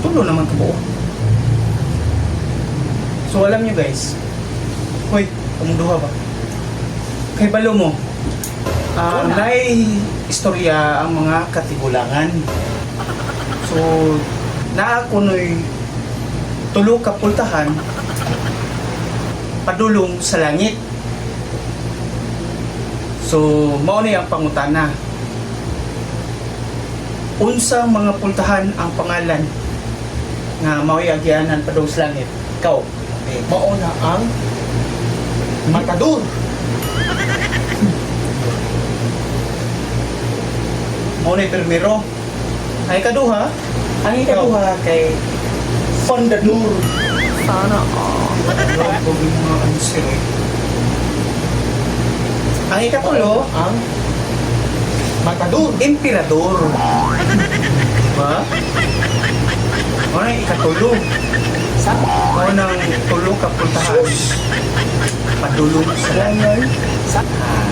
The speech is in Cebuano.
Tulo naman kabuo. So alam nyo, guys, hoy, umuduha ba? Kay balo mo, nay istorya ang mga katigulangan. So, naa kuno'y tulo ka pultahan padulong sa langit. So, mao ni ang pangutana. Unsang mga pultahan ang pangalan nga mao'y agianan padulong sa langit? Ikaw. Okay. Mao na ang Matador. Mao ni primero. Ay kaduha, ang ikaduha kay Fondador. Sana all. Ano yung mga answer eh. Ang ikatulo, Ang Matador. Emperador. Diba? Mao na ikatulo. Sa Mao nang tulo ka pultahan. Padulong sa langit. Sa Ah,